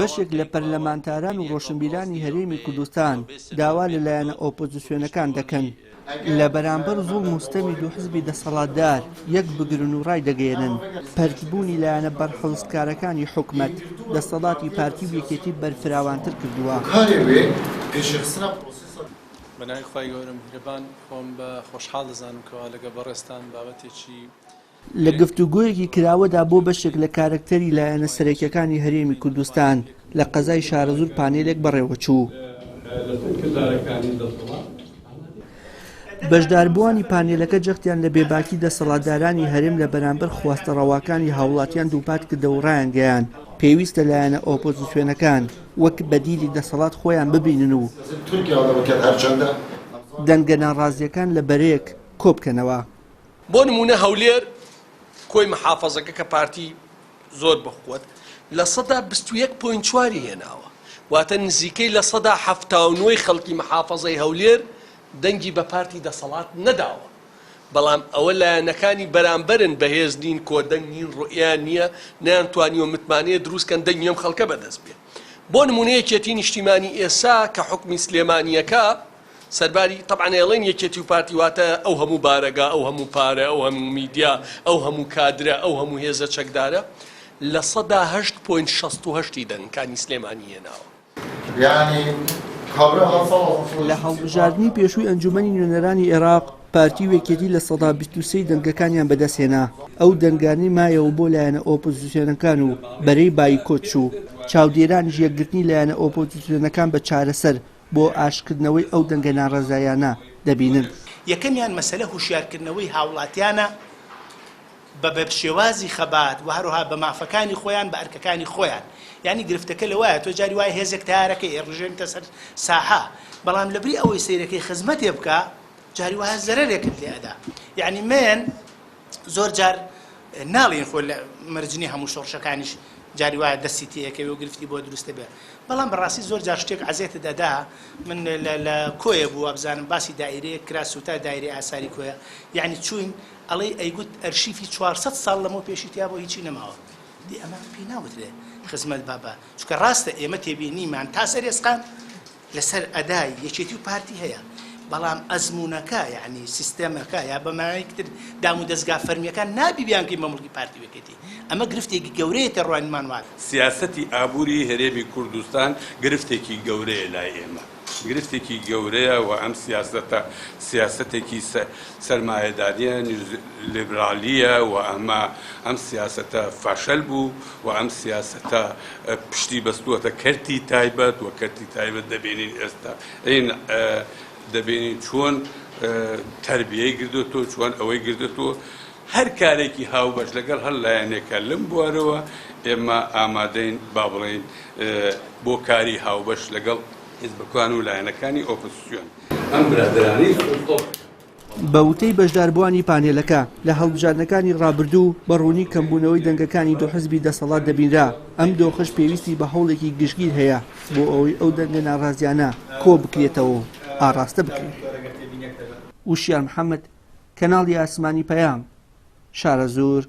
بەشێک لە پەرلەمانتاران و ڕۆشنبیرانی هەرێمی کوردستان داوا لە لایەنە ئۆپۆزسیۆنەکان دەکەن لە بەرامبەر زوڵم و ستەمی دوو حزبی دەسەڵاتدار یەک بگرن و ڕایدەگەیەنن پەرتبوونی لایەنە بەرهەڵستکارەکانی حکومەت دەسەڵاتی پارتی و یەکێتی بەرفراوانتر کردووە. بەناوی خوای گەورە میهرەبان خۆم بە خۆشحاڵ دەزانم کەوا لەگەڵ بەڕێزتان بابەتێکی. لە گفتوگۆیەکی کراوەدا بۆ بەشێک لە کارەکتەری لایەنە سەرەکیەکانی هەرێمی کوردستان لە قەزای شارەزوور پانێلێک بەڕێوەچوو. بەشداربووانی پانێلەکە جەختیان لە بێباکی دەسەڵاتدارانی هەرێم لە بەرامبەر خواستە ڕەواکانی هاوڵاتیان دووپاتکردەوە و ڕایانگەیاند، پێویستە لایەنە ئۆپۆزسیۆنەکان وەک بەدیلی دەسەڵات خۆیان ببینن و دەنگە ناڕازییەکان لە بەرەیەک کۆبکەنەوە. بۆ نموونە هەولێر کۆی محافەزەکە کە پارتی زۆر بەقوەت 21% point چواری هێناوە واتە نزیکەی 79% ی خەڵکی محافەزەی هەولێر دەنگی بە پارتی دەسەڵات نەداوە بەڵام ئەوە لایەنەکانی بەرامبەرن بەهێز نین کۆدەنگ نین ڕوئیان نییە نەیانتوانیوە متمانەیە دروست کەن دەنگی ئەم خەڵکە بەدەست بێ بۆ نموونە یەکێتی نیشتیمانی ئێسا کە حوکمی سلێمانیەکە سەرباری تەبعەن ئەیڵێن یەکێتی و پارتی واتە ئەو هەموو بارەگا، ئەو هەموو پارە، ئەو هەموو میدیا، ئەو هەموو کادرە، ئەو هەموو هێزە چەکدارە، 8% 68% ی دەنگەکانی سلێمانی هێناوە. لە هەڵبژاردنی پێشووی ئەنجوومەنی نوێنەرانی عێراق، پارتی و یەکێتی 23% ی دەنگەکانیان بەدەستهێنا، ئەو دەنگانەی مایەوە بۆ لایەنە ئۆپۆزسیۆنەکان و بەرەی بایکۆت چوو، چاودێرانیش یەکگرتنی لایەنە ئۆپۆزسیۆنەکان بە چارەسەر بۆ ئاشتکردنەوەی ئەو دەنگە ناڕەزایانە دەبینن. یەکەمیان مەسەلە هوشیارکردنەوەی هاوڵاتیانە بە بە شێوازی خەبات و هەروەها بە مافەکانی خۆیان بە ئەرکەکانی خۆیان یانی گرفتەکە لەوایە تۆ جاری وایە هێزێک تارەکەی ڕژێنتە سەر ساحە بەڵام لەبری ئەوەی سەیرەکەی خزمەتێ بکا جاری وایە زەرەرێکت لێ ئەدا یعنی من زۆر جار ناڵێین خۆ لە مەرج نیە هەموو شۆڕشەکانیش جاری وایە دەستی تێیەکەوێ و گرفتی بۆ دروست دەبێ بەڵام بەڕاستی زۆر جار شتێک عەزێتت ئەدا من لە کۆیە بوو وابزانم باسی دایرەیەک کرا سوتا دایرەی ئاساری کۆیە یعنی چوین ئەڵێی ئەیگوت ئەرشیفی 400 ساڵ لەمەو پێشی تیا بۆ هیچی نەماوە دی ئەمە پێی ناوترێ خزمەت بابا چونکە ڕاستە ئێمە تێبینیمان تا سەر ئێسقان لەسەر ئەدای یەکێتی و پارتی هەیە، بەڵام ئەزموونەکە یانی سیستێمەکە یا بە مانایەکی تر دامودەزگا فەرمییەکان نابی بیانکەین بە موڵکی پارتی و یەکێتی. ئەمە گرفتێکی گەورەیە تێڕوانینمان وابێ. سیاسەتی ئابووری هەرێمی کوردستان گرفتێکی گەورەیە لای ئێمە. گرفتێکی گەورەیە و ئەم سیاسەتە سیاسەتێکی سەرمایەدارییە، لیبرالییە و ئەمە ئەم سیاسەتە فەشەل بوو و ئەم سیاسەتە پشتی بەستووەتە کەرتی تایبەت و کەرتی تایبەت دەبینین ئێستا دەبینین چۆن تربیەی گردێتەوە چۆن ئەوەی گردێتەوە هەر کارێکی هاوبەش لەگەڵ هەر لایەنێکە لەم بوارەوە ئێمە ئامادەین با بڵێین بۆ کاری هاوبەش لەگەڵ حیزبەکان و لایەنەکانی ئۆپۆزسیۆن ئەم برادەرانەی سوڵتە. بە وتەی بەشداربووانی پانێلەکە، لە هەڵبژاردنەکانی ڕابردوو بە ڕوونی کەمبوونەوەی دەنگەکانی دوو حزبی دەسەڵات دەبینرا، ئەم دۆخەش پێویستی بە هەوڵێکی گشتگیر هەیە بۆ ئەوەی ئەو دەنگە ناڕازیانە کۆبکرێتەوە و ئاڕاستە بکرێت. وشیار محەمەد، کەناڵی ئاسمانی پەیام، شارەزوور.